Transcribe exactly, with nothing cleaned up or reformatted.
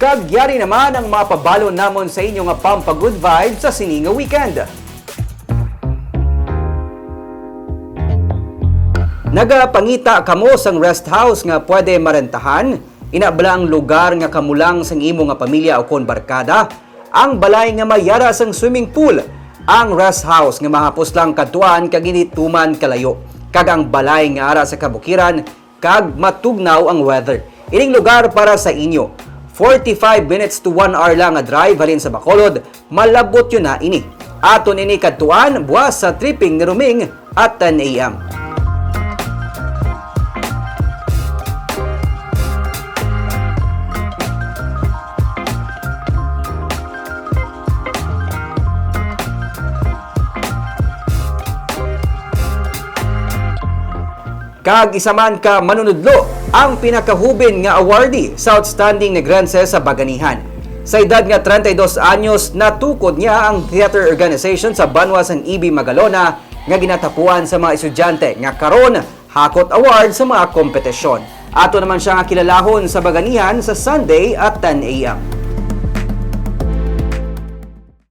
Kag yari naman ang mapabalon namon sa inyo nga pampagood vibes sa sini nga weekend. Nagapangita kamo sang rest house nga pwede marentahan? Ina bala ang lugar nga kamo lang sang imo nga pamilya ukon barkada? Ang balay nga may yara sang swimming pool, ang rest house nga mahapos lang kadtuan kag hindi tuman kalayo, kag ang balay nga ara sa kabukiran kag matugnaw ang weather. Ining lugar para sa inyo. Forty-five minutes to one hour lang nga drive halin sa Bacolod, malabot yun na ini. Aton ini kadtuan buwas sa tripping ni Roming at ten a m. Kag isa man ka manunudlo ang pinakahubin nga awardee sa Outstanding Negrense sa Baganihan. Sa edad nga treinta y dos anyos, natukod niya ang theater organization sa banwa sang E B Magalona nga ginatapuan sa mga estudyante nga karon hakot award sa mga kompetisyon. Ato naman siya nga kilalahon sa Baganihan sa Sunday at ten a m.